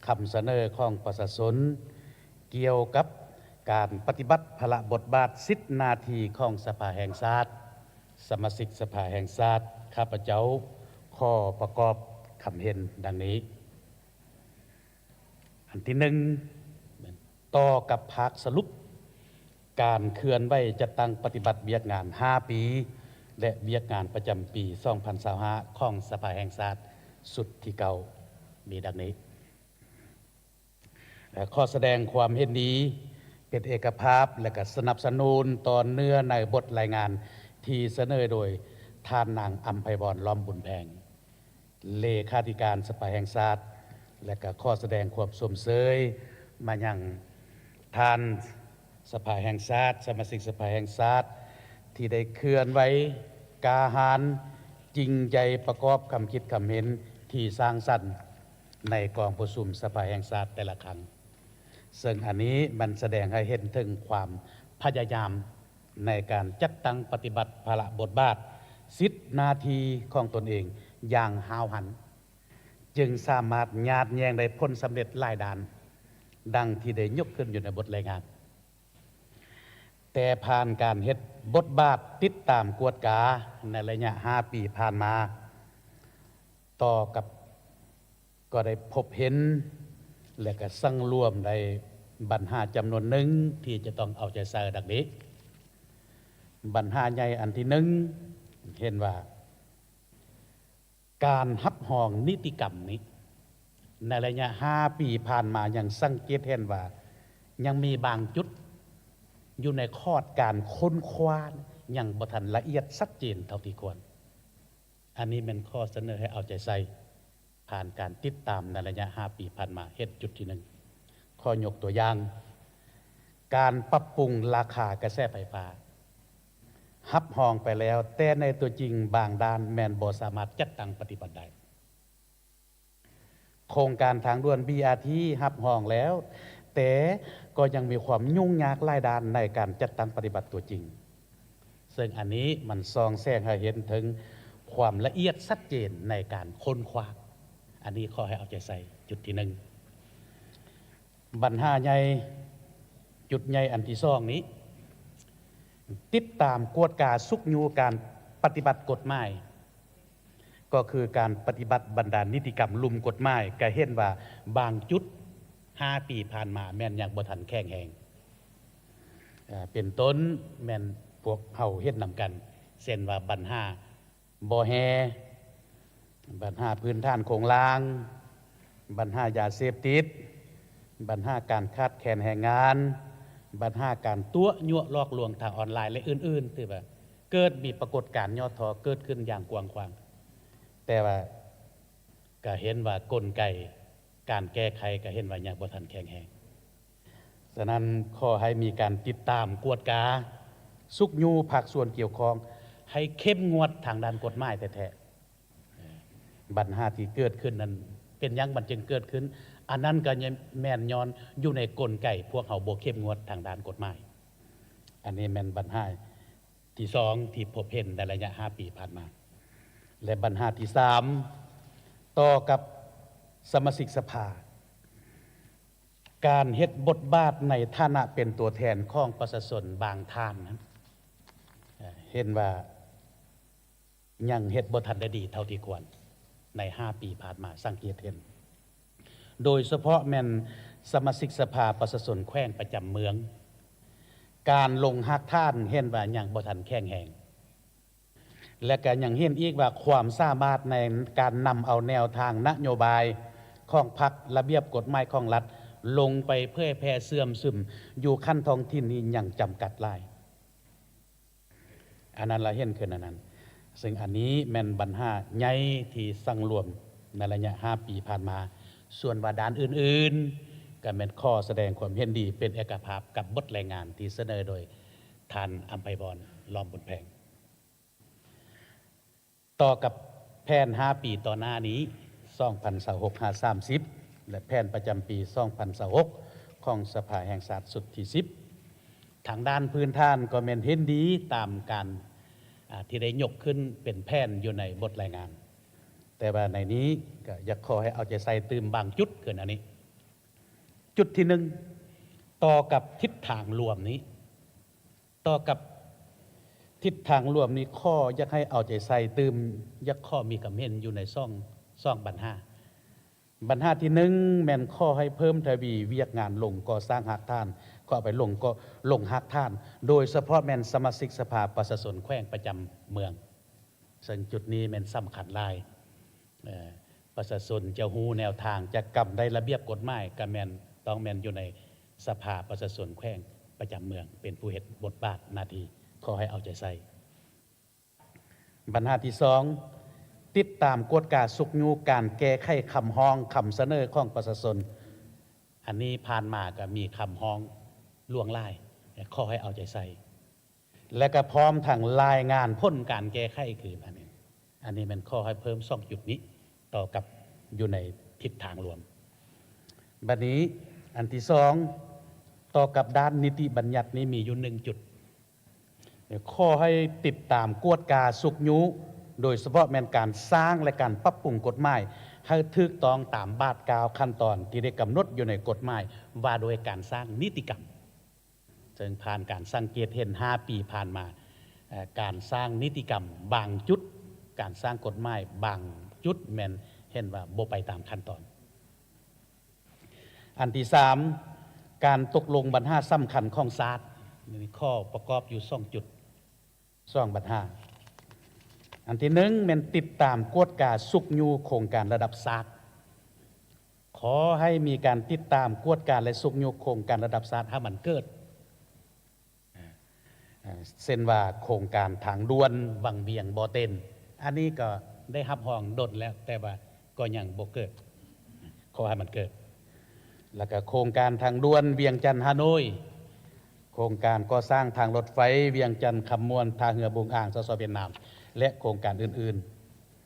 ຄຳສະເໜີຂອງປະຊາຊົນ ກ່ຽວກັບການປະຕິບັດພາລະບົດບາດສິດໜ້າທີ່ຂອງສະພາແຫ່ງຊາດ, ສະມາຊິກສະພາແຫ່ງຊາດ, ຂ້າພະເຈົ້າຂໍປະກອບຄຳເຫັນດັ່ງນີ້. ອັນທີໜຶ່ງ, ຕໍ່ກັບພາກສະຫຼຸບການເຄື່ອນໄຫວຈັດຕັ້ງປະຕິບັດວຽກງານຫ້າປີ ແລະ ວຽກງານປະຈຳປີສອງພັນຊາວຫ້າ ຂອງສະພາແຫ່ງຊາດຊຸດທີເກົ້າ ມີດັ່ງນີ້. ຂໍສະແດງຄວາມເຫັນດີເປັນເອກະພາບ ແລະ ກະສະໜັບສະໜູນຕໍ່ເນື້ອໃນບົດລາຍງານທີ່ສະເໜີໂດຍທ່ານນາງ ອຳໄພວອນ ລ້ອມບຸນແພງ ເລຂາທິການສະພາແຫ່ງຊາດ ແລະ ກະຂໍສະແດງຄວາມຊົມເຊີຍມາຍັງທ່ານສະພາແຫ່ງຊາດ, ສະມາຊິກສະພາແຫ່ງຊາດ ທີ່ໄດ້ເຄື່ອນໄຫວກ້າຫານ, ຈິງໃຈ, ປະກອບຄຳຄິດຄຳເຫັນທີ່ສ້າງສັນ ໃນກອງປະຊຸມສະພາແຫ່ງຊາດແຕ່ລະຄັ້ງ, ເຊິ່ງອັນນີ້ມັນສະແດງໃຫ້ເຫັນເຖິງຄວາມພະຍາຍາມໃນການຈັດຕັ້ງປະຕິບັດພາລະບົດບາດ, ສິດໜ້າທີ່ຂອງຕົນເອງຢ່າງຫ້າວຫັນ, ຈຶ່ງສາມາດຍາດແຍ່ງໄດ້ຜົນສຳເລັດຫຼາຍດ້ານ, ດັ່ງທີ່ໄດ້ຍົກຂຶ້ນຢູ່ໃນບົດລາຍງານ. ແຕ່ຜ່ານການເຮັດບົດບາດຕິດຕາມກວດກາໃນໄລຍະຫ້າປີຜ່ານມາ, ຕໍ່ກັບກໍໄດ້ພົບເຫັນ ແລະ ກະສັງລວມໄດ້ບັນຫາຈຳນວນໜຶ່ງທີ່ຈະຕ້ອງເອົາໃຈໃສ່ດັ່ງນີ້. ບັນຫາໃຫຍ່ອັນທີໜຶ່ງ ເຫັນວ່າ ການຮັບຮອງນິຕິກຳນີ້ ໃນໄລຍະຫ້າປີຜ່ານມາຍັງສັງເກດເຫັນວ່າ ຍັງມີບາງຈຸດຢູ່ໃນຂອດການຄົ້ນຄວ້າ ຍັງບໍ່ທັນລະອຽດຊັດເຈນເທົ່າທີ່ຄວນ. ອັນນີ້ແມ່ນຂໍ້ສະເໜີໃຫ້ເອົາໃຈໃສ່ ຜ່ານການຕິດຕາມໃນໄລຍະຫ້າປີຜ່ານມາ ເຮັດຈຸດທີໜຶ່ງ. ຂໍຍົກຕົວຢ່າງ ການປັບປຸງລາຄາກະແສໄຟຟ້າ ຮັບຮອງໄປແລ້ວ, ແຕ່ໃນຕົວຈິງບາງດ້ານແມ່ນບໍ່ສາມາດຈັດຕັ້ງປະຕິບັດໄດ້. ໂຄງການທາງດ່ວນ ບີອາທີ ຮັບຮອງແລ້ວ, ແຕ່ກໍຍັງມີຄວາມຫຍຸ້ງຍາກຫຼາຍດ້ານໃນການຈັດຕັ້ງປະຕິບັດຕົວຈິງ. ເຊິ່ງອັນນີ້ມັນສ່ອງແສງໃຫ້ເຫັນເຖິງຄວາມລະອຽດຊັດເຈນໃນການຄົ້ນຄວ້າ. ອັນນີ້ຂໍໃຫ້ເອົາໃຈໃສ່ຈຸດທີໜຶ່ງ. ບັນຫາໃຫຍ່ ຈຸດໃຫຍ່ອັນທີສອງນີ້ ຕິດຕາມກວດກາຊຸກຍູ້ການປະຕິບັດກົດໝາຍ, ກໍຄືການປະຕິບັດບັນດານິຕິກຳລຸ່ມກົດໝາຍ, ກະເຫັນວ່າບາງຈຸດຫ້າປີຜ່ານມາແມ່ນຍັງບໍ່ທັນແຂງແຮງ. ເປັນຕົ້ນແມ່ນພວກເຮົາເຫັນນຳກັນ ເຊັ່ນວ່າບັນຫາບໍ່ແຮ່, ບັນຫາພື້ນຖານໂຄງລ່າງ, ບັນຫາຢາເສບຕິດ, ບັນຫາການຂາດແຄນແຮງງານ, ບັນຫາການຕົວະຍົວະຫຼອກລວງທາງອອນລາຍ ແລະ ອື່ນໆ ຖືວ່າເກີດມີປາກົດການຫຍໍ້ທໍ້ເກີດຂຶ້ນຢ່າງກວ້າງຂວາງ. ແຕ່ວ່າກະເຫັນວ່າກົນໄກການແກ້ໄຂກະເຫັນວ່າຍັງບໍ່ທັນແຂງແຮງ. ສະນັ້ນ ຂໍໃຫ້ມີການຕິດຕາມກວດກາ, ຊຸກຍູ້ພາກສ່ວນກ່ຽວຂ້ອງ ໃຫ້ເຂັ້ມງວດທາງດ້ານກົດໝາຍແທ້ໆ. ບັນຫາທີ່ເກີດຂຶ້ນນັ້ນ ເປັນຫຍັງມັນຈຶ່ງເກີດຂຶ້ນ? ອັນນັ້ນກໍແມ່ນຍ້ອນຢູ່ໃນກົນໄກພວກເຮົາບໍ່ເຂັ້ມງວດທາງດ້ານກົດໝາຍ. ອັນນີ້ແມ່ນບັນຫາ ທີສອງ ທີ່ພົບເຫັນໃນໄລຍະຫ້າປີຜ່ານມາ. ແລະ ບັນຫາທີສາມ ຕໍ່ກັບສະມາຊິກສະພາ, ການເຮັດບົດບາດໃນຖານະເປັນຕົວແທນຂອງປະຊາຊົນບາງທ່ານນັ້ນ ເຫັນວ່າຍັງເຮັດບໍ່ທັນໄດ້ດີເທົ່າທີ່ຄວນໃນຫ້າປີຜ່ານມາ ສັງເກດເຫັນ. ໂດຍສະເພາະແມ່ນສະມາຊິກສະພາປະຊາຊົນແຂວງປະຈຳເມືອງ, ການລົງຮາກຖານເຫັນວ່າຍັງບໍ່ທັນແຂງແຮງ ແລະ ກະຍັງເຫັນອີກວ່າຄວາມສາມາດໃນການນຳເອົາແນວທາງນະໂຍບາຍຂອງພັກ, ລະບຽບກົດໝາຍຂອງລັດ ລົງໄປເຜີຍແຜ່ເຊື່ອມຊຶມຢູ່ຂັ້ນທ້ອງຖິ່ນນີ້ຍັງຈຳກັດຫຼາຍ. ອັນນັ້ນລະເຫັນຂຶ້ນອັນນັ້ນ. ເຊິ່ງອັນນີ້ແມ່ນບັນຫາໃຫຍ່ທີ່ສັງລວມໃນໄລຍະຫ້າປີຜ່ານມາ. ສ່ວນວ່າດ້ານອື່ນໆ ກໍແມ່ນຂໍສະແດງຄວາມເຫັນດີເປັນເອກະພາບກັບບົດລາຍງານທີ່ສະເໜີໂດຍທ່ານ ອຳໄພວອນ ລ້ອມບຸນແພງ. ຕໍ່ກັບແຜນຫ້າປີຕໍ່ໜ້ານີ້ ສອງພັນຊາວຫົກ ຫາ ສາມສິບ ແລະ ແຜນປະຈຳປີ ສອງພັນຊາວຫົກ ຂອງສະພາແຫ່ງຊາດຊຸດທີສິບ ທາງດ້ານພື້ນຖານກໍແມ່ນເຫັນດີຕາມການ ອາ ທີ່ໄດ້ຍົກຂຶ້ນເປັນແຜນຢູ່ໃນບົດລາຍງານ, ແຕ່ວ່າໃນນີ້ກໍຢາກຂໍໃຫ້ເອົາໃຈໃສ່ຕື່ມບາງຈຸດຄືອັນນີ້. ຈຸດທີໜຶ່ງ ຕໍ່ກັບທິດທາງລວມນີ້ ຕໍ່ກັບທິດທາງລວມນີ້ ຂໍຢາກໃຫ້ເອົາໃຈໃສ່ຕື່ມ ຢາກຂໍມີຄຳເຫັນຢູ່ໃນສອງ ສອງບັນຫາ. ບັນຫາທີໜຶ່ງ ແມ່ນຂໍໃຫ້ເພີ່ມທະວີວຽກງານລົງກໍ່ສ້າງຮາກຖານ ຂໍໄປລົງກໍ່ ລົງຮາກຖານ ໂດຍສະເພາະແມ່ນສະມາຊິກສະພາປະຊາຊົນແຂວງປະຈຳເມືອງ ເຊິ່ງຈຸດນີ້ແມ່ນສຳຄັນຫຼາຍ. ເອີ ປະຊາຊົນຈະຮູ້ແນວທາງ ຈະກຳໄດ້ລະບຽບກົດໝາຍ ກະແມ່ນ ຕ້ອງແມ່ນຢູ່ໃນສະພາປະຊາຊົນແຂວງປະຈຳເມືອງ ເປັນຜູ້ເຮັດບົດບາດໜ້າທີ່ ຂໍໃຫ້ເອົາໃຈໃສ່. ບັນຫາທີສອງ ຕິດຕາມກວດກາຊຸກຍູ້ການແກ້ໄຂຄຳຮ້ອງຄຳສະເໜີຂອງປະຊາຊົນ. ອັນນີ້ຜ່ານມາກະມີຄຳຮ້ອງຫຼວງຫຼາຍ ຂໍໃຫ້ເອົາໃຈໃສ່ ແລະກະພ້ອມທັງລາຍງານຜົນການແກ້ໄຂຄືນ. ອັນນີ້ ອັນນີ້ແມ່ນຂໍໃຫ້ເພີ່ມສອງຈຸດນີ້ ຕໍ່ກັບຢູ່ໃນທິດທາງລວມ. ບັດນີ້ອັນທີສອງ ຕໍ່ກັບດ້ານນິຕິບັນຍັດນີ້ມີຢູ່ໜຶ່ງຈຸດ ຂໍໃຫ້ຕິດຕາມກວດກາຊຸກຍູ້ ໂດຍສະເພາະແມ່ນການສ້າງ ແລະ ການປັບປຸງກົດໝາຍ ໃຫ້ຖືກຕ້ອງຕາມບາດກ້າວຂັ້ນຕອນທີ່ໄດ້ກຳນົດຢູ່ໃນກົດໝາຍວ່າດ້ວຍການສ້າງນິຕິກຳ. ເຊິ່ງຜ່ານການສັງເກດເຫັນຫ້າປີຜ່ານມາ ເອີ ການສ້າງນິຕິກຳບາງຈຸດ ການສ້າງກົດໝາຍບາງຈຸດແມ່ນເຫັນວ່າບໍ່ໄປຕາມຂັ້ນຕອນ. ອັນທີສາມ ການຕົກລົງບັນຫາສຳຄັນຂອງຊາດ ມີຂໍ້ປະກອບຢູ່ສອງຈຸດ ສອງບັນຫາ. ອັນທີໜຶ່ງ ແມ່ນຕິດຕາມກວດກາຊຸກຍູ້ໂຄງການລະດັບຊາດ ຂໍໃຫ້ມີການຕິດຕາມກວດກາ ແລະ ຊຸກຍູ້ໂຄງການລະດັບຊາດໃຫ້ມັນເກີດ ເຊັ່ນວ່າໂຄງການທາງດ່ວນວັງວຽງບໍ່ເຕັນ ອັນນີ້ກໍໄດ້ຮັບຮອງດົນແລ້ວ ແຕ່ວ່າກໍຍັງບໍ່ເກີດ ຂໍໃຫ້ມັນເກີດ. ແລ້ວກໍໂຄງການທາງດ່ວນວຽງຈັນ-ຮ່າໂນ້ຍ, ໂຄງການກໍ່ສ້າງທາງລົດໄຟວຽງຈັນ-ຄຳມ່ວນ, ທ່າເຮືອບຸງອ່າງ ສສ ຫວຽດນາມ ແລະ ໂຄງການອື່ນ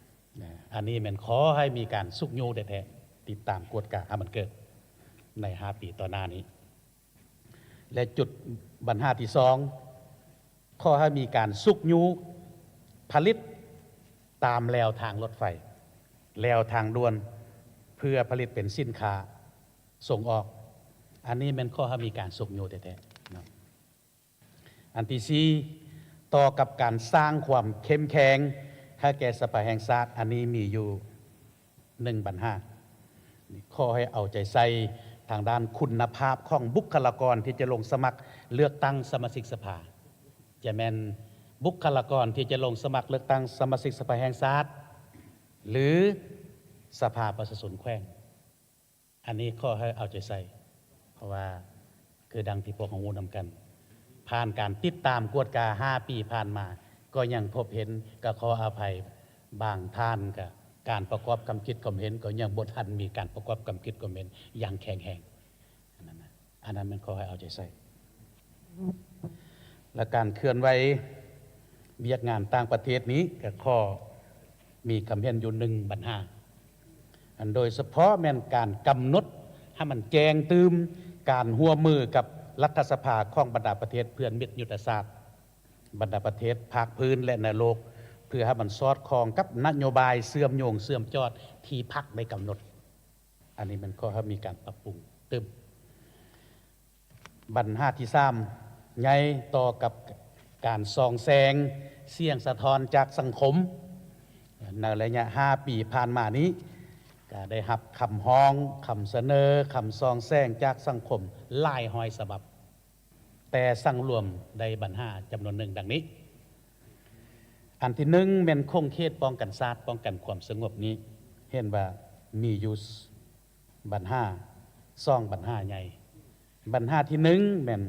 ໆ. ອັນນີ້ແມ່ນຂໍໃຫ້ມີການຊຸກຍູ້ແທ້ໆ, ຕິດຕາມກວດກາໃຫ້ມັນເກີດໃນຫ້າປີຕໍ່ໜ້ານີ້. ແລະ ຈຸດບັນຫາທີສອງ ຂໍໃຫ້ມີການຊຸກຍູ້ຜະລິດຕາມແລວທາງລົດໄຟ, ແລວທາງດ່ວນ ເພື່ອຜະລິດເປັນສິນຄ້າສົ່ງອອກ. ອັນນີ້ແມ່ນຂໍໃຫ້ມີການຊຸກຍູ້ແທ້ໆເນາະ. ອັນທີສີ່ ຕໍ່ກັບການສ້າງຄວາມເຂັ້ມແຂງໃຫ້ແກ່ສະພາແຫ່ງຊາດ, ອັນນີ້ມີຢູ່ ໜຶ່ງບັນຫາ ຂໍໃຫ້ເອົາໃຈໃສ່ທາງດ້ານຄຸນນະພາບຂອງບຸກຄະລາກອນທີ່ຈະລົງສະໝັກເລືອກຕັ້ງສະມາຊິກສະພາ, ຈະແມ່ນບຸກຄະລາກອນທີ່ຈະລົງສະໝັກເລືອກຕັ້ງສະມາຊິກສະພາແຫ່ງຊາດ ຫຼື ສະພາປະຊາຊົນແຂວງ. ອັນນີ້ຂໍໃຫ້ເອົາໃຈໃສ່ ເພາະວ່າຄືດັ່ງທີ່ພວກເຮົາຮູ້ນຳກັນ, ຜ່ານການຕິດຕາມກວດກາຫ້າປີຜ່ານມາ ກໍຍັງພົບເຫັນ, ກໍຂໍອະໄພ, ບາງທ່ານກໍການປະກອບຄຳຄິດຄວາມເຫັນ ກໍຍັງບໍ່ທັນມີການປະກອບຄຳຄິດຄວາມເຫັນຢ່າງແຂງແຮງ. ອັນນັ້ນນະ, ອັນນັ້ນແມ່ນຂໍໃຫ້ເອົາໃຈໃສ່. ແລະ ການເຄື່ອນໄຫວວຽກງານຕ່າງປະເທດນີ້ ກໍຂໍມີຄຳເຫັນຢູ່ໜຶ່ງບັນຫາ, ອັນໂດຍສະເພາະແມ່ນການກຳນົດໃຫ້ມັນແຈ້ງຕື່ມການຮ່ວມມືກັບລັດຖະສະພາຂອງບັນດາປະເທດເພື່ອນມິດຍຸດທະສາດ, ບັນດາປະເທດພາກພື້ນ ແລະ ໃນໂລກ, ເພື່ອໃຫ້ມັນສອດຄ່ອງກັບນະໂຍບາຍເຊື່ອມໂຍງເຊື່ອມຈອດທີ່ພັກໄດ້ກຳນົດ. ອັນນີ້ແມ່ນຂໍໃຫ້ມີການປັບປຸງຕື່ມ. ບັນຫາທີສາມໃຫຍ່ ຕໍ່ກັບການສ່ອງແສງສຽງສະທ້ອນຈາກສັງຄົມ. ໃນໄລຍະຫ້າປີຜ່ານມານີ້ ກະໄດ້ຮັບຄຳຮ້ອງ, ຄຳສະເໜີ, ຄຳສ່ອງແສງຈາກສັງຄົມຫຼາຍຮ້ອຍສະບັບ, ແຕ່ສັງລວມໄດ້ບັນຫາຈຳນວນໜຶ່ງດັ່ງນີ້. ອັນທີໜຶ່ງ ແມ່ນຂົງເຂດປ້ອງກັນຊາດ, ປ້ອງກັນຄວາມສະຫງົບນີ້ ເຫັນວ່າມີຢູ່ ບັນຫາ ສອງບັນຫາໃຫຍ່. ບັນຫາທີໜຶ່ງ ແມ່ນ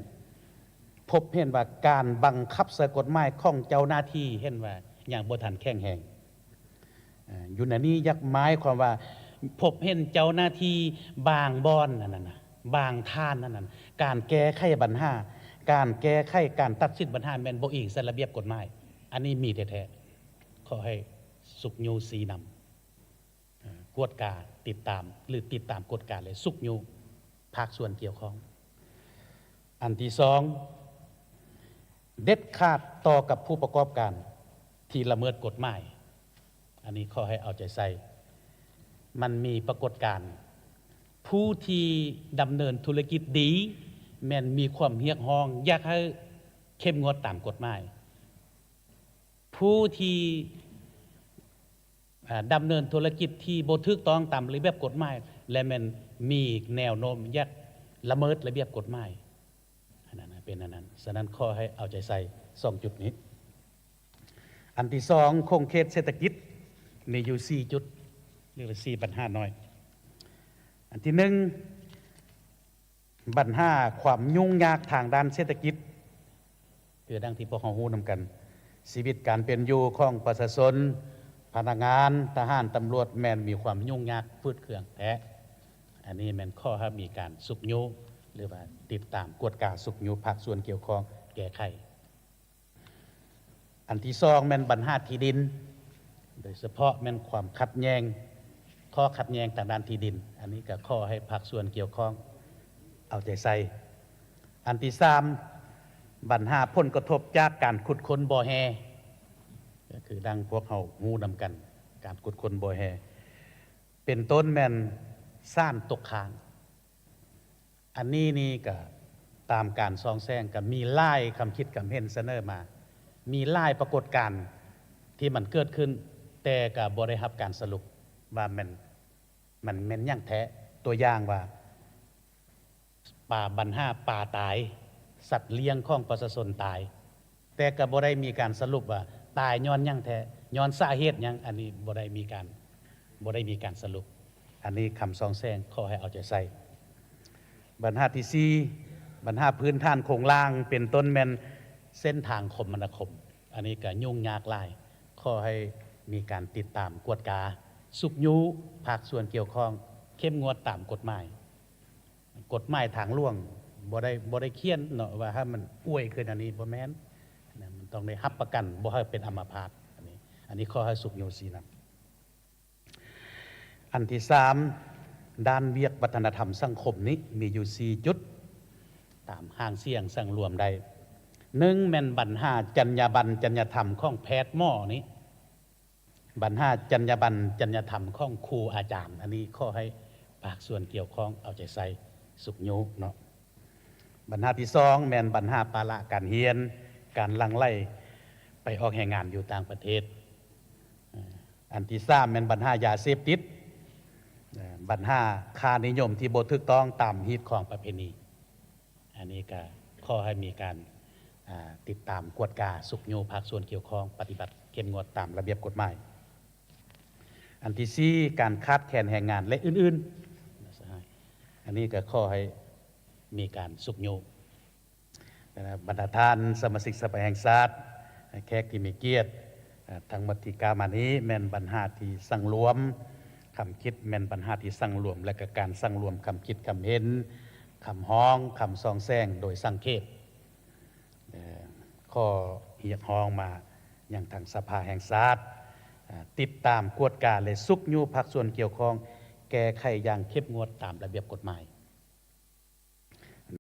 ພົບເຫັນວ່າການບັງຄັບໃຊ້ກົດໝາຍຂອງເຈົ້າໜ້າທີ່ ເຫັນວ່າຍັງບໍ່ທັນແຂງແຮງ. ເອີ ຢູ່ໃນນີ້ຢາກໝາຍຄວາມວ່າ ພົບເຫັນເຈົ້າໜ້າທີ່ບາງບ່ອນນັ້ນນະ, ບາງທ່ານນັ້ນນະ, ການແກ້ໄຂບັນຫາ, ການແກ້ໄຂການຕັດສິນບັນຫາແມ່ນບໍ່ອີງໃສ່ລະບຽບກົດໝາຍ. ອັນນີ້ມີແທ້ໆ. ຂໍໃຫ້ຊຸກຍູ້ຊີ້ນຳ. ເອີ ກວດກາ, ຕິດຕາມ ຫຼື ຕິດຕາມກວດກາ ແລະ ຊຸກຍູ້ພາກສ່ວນກ່ຽວຂ້ອງ. ອັນທີສອງ ເດັດຂາດຕໍ່ກັບຜູ້ປະກອບການທີ່ລະເມີດກົດໝາຍ. ອັນນີ້ຂໍໃຫ້ເອົາໃຈໃສ່. ມັນມີປາກົດການ ຜູ້ທີ່ດຳເນີນທຸລະກິດດີ ແມ່ນມີຄວາມຮຽກຮ້ອງຢາກໃຫ້ເຂັ້ມງວດຕາມກົດໝາຍ. ຜູ້ທີ່ ອາ ດຳເນີນທຸລະກິດທີ່ບໍ່ຖືກຕ້ອງຕາມລະບຽບກົດໝາຍ ແລະ ແມ່ນມີແນວໂນ້ມຢາກລະເມີດລະບຽບກົດໝາຍ. ອັນນັ້ນນະ ເປັນອັນນັ້ນ. ສະນັ້ນ ຂໍໃຫ້ເອົາໃຈໃສ່ສອງຈຸດນີ້. ອັນທີສອງ ຂົງເຂດເສດຖະກິດ ມີຢູ່ສີ່ຈຸດ ຫຼືວ່າສີ່ບັນຫານ້ອຍ. ອັນທີໜຶ່ງ ບັນຫາຄວາມຫຍຸ້ງຍາກທາງດ້ານເສດຖະກິດ ຄືດັ່ງທີ່ພວກເຮົາຮູ້ນຳກັນ, ຊີວິດການເປັນຢູ່ຂອງປະຊາຊົນ, ພະນັກງານ, ທະຫານ, ຕຳຫຼວດ ແມ່ນມີຄວາມຫຍຸ້ງຍາກຝືດເຄືອງແທ້. ອັນນີ້ແມ່ນຂໍໃຫ້ມີການຊຸກຍູ້ ຫຼືວ່າຕິດຕາມກວດກາຊຸກຍູ້ພາກສ່ວນກ່ຽວຂ້ອງແກ້ໄຂ. ອັນທີສອງແມ່ນບັນຫາທີ່ດິນ, ໂດຍສະເພາະແມ່ນຄວາມຂັດແຍ່ງ, ຂໍ້ຂັດແຍ່ງທາງດ້ານທີ່ດິນ. ອັນນີ້ກໍຂໍໃຫ້ພາກສ່ວນກ່ຽວຂ້ອງເອົາໃຈໃສ່. ອັນທີສາມ ບັນຫາຜົນກະທົບຈາກການຂຸດຄົ້ນບໍ່ແຮ່, ກໍຄືດັ່ງພວກເຮົາຮູ້ນຳກັນ, ການຂຸດຄົ້ນບໍ່ແຮ່ ເປັນຕົ້ນແມ່ນສານຕົກຄ້າງ. ອັນນີ້ນີ້ກະຕາມການສ່ອງແສງກະມີຫຼາຍຄຳຄິດຄຳເຫັນສະເໜີມາ, ມີຫຼາຍປາກົດການທີ່ມັນເກີດຂຶ້ນ, ແຕ່ກະບໍ່ໄດ້ຮັບການສະຫຼຸບວ່າແມ່ນ ມັນແມ່ນຫຍັງແທ້. ຕົວຢ່າງວ່າ ປາ ບັນຫາປາຕາຍ, ສັດລ້ຽງຂອງປະຊາຊົນຕາຍ, ແຕ່ກໍບໍ່ໄດ້ມີການສະຫຼຸບວ່າຕາຍຍ້ອນຫຍັງແທ້, ຍ້ອນສາເຫດຫຍັງ, ອັນນີ້ບໍ່ໄດ້ມີການ ບໍ່ໄດ້ມີການສະຫຼຸບ. ອັນນີ້ຄຳສ່ອງແສງຂໍໃຫ້ເອົາໃຈໃສ່. ບັນຫາທີສີ່ ບັນຫາພື້ນຖານໂຄງລ່າງ ເປັນຕົ້ນແມ່ນເສັ້ນທາງຄົມມະນາຄົມ, ອັນນີ້ກໍຫຍຸ້ງຍາກຫຼາຍ, ຂໍໃຫ້ມີການຕິດຕາມກວດກາ, ຊຸກຍູ້ພາກສ່ວນກ່ຽວຂ້ອງ, ເຂັ້ມງວດຕາມກົດໝາຍ. ກົດໝາຍທາງຫຼວງບໍ່ໄດ້ ບໍ່ໄດ້ຂຽນເນາະວ່າໃຫ້ມັນອວຍຂຶ້ນ, ອັນນີ້ບໍ່ແມ່ນນະ, ມັນຕ້ອງໄດ້ຮັບປະກັນບໍ່ໃຫ້ເປັນອຳມະພາດ. ອັນນີ້ ອັນນີ້ຂໍໃຫ້ຊຸກຍູ້ຊີ້ນຳ. ອັນທີສາມ ດ້ານວຽກວັດທະນະທຳສັງຄົມນີ້ມີຢູ່ສີ່ຈຸດ ຕາມຫາງສຽງສັງລວມໄດ້. ໜຶ່ງ ແມ່ນບັນຫາຈັນຍາບັນ ຈັນຍາທຳຂອງແພດໝໍນີ້. ບັນຫາຈັນຍາບັນ ຈັນຍາທຳຂອງຄູອາຈານ, ອັນນີ້ຂໍໃຫ້ພາກສ່ວນກ່ຽວຂ້ອງເອົາໃຈໃສ່, ຊຸກຍູ້ເນາະ. ບັນຫາທີສອງ ແມ່ນບັນຫາປາລະການຮຽນ, ການຫຼັ່ງໄຫຼໄປອອກແຮງງານຢູ່ຕ່າງປະເທດ. ອັນທີສາມ ແມ່ນບັນຫາຢາເສບຕິດ, ບັນຫາຄ່ານິຍົມທີ່ບໍ່ຖືກຕ້ອງຕາມຮີດຄອງປະເພນີ. ອັນນີ້ກໍຂໍໃຫ້ມີການ ອ່າ ຕິດຕາມກວດກາ, ຊຸກຍູ້ພາກສ່ວນກ່ຽວຂ້ອງປະຕິບັດເຂັ້ມງວດຕາມລະບຽບກົດໝາຍ. ອັນທີສີ່ ການຂາດແຄນແຮງງານ ແລະ ອື່ນໆ. ອັນນີ້ກໍຂໍໃຫ້ມີການຊຸກຍູ້. ບັນດາທ່ານສະມາຊິກສະພາແຫ່ງຊາດ, ແຂກທີ່ມີກຽດ, ທັງໝົດທີ່ກ່າວມານີ້ແມ່ນບັນຫາທີ່ສັງລວມຄຳຄິດ, ແມ່ນບັນຫາທີ່ສັງລວມ ແລະ ກະການສັງລວມຄຳຄິດຄຳເຫັນ, ຄຳຮ້ອງ, ຄຳສ່ອງແສງໂດຍສັງເຂບ. ເອີ ຂໍຮຽກຮ້ອງມາຍັງທາງສະພາແຫ່ງຊາດ, ເອີ ຕິດຕາມກວດກາ ແລະ ຊຸກຍູ້ພາກສ່ວນກ່ຽວຂ້ອງ ແກ້ໄຂຢ່າງເຂັ້ມງວດຕາມລະບຽບກົດໝາຍ.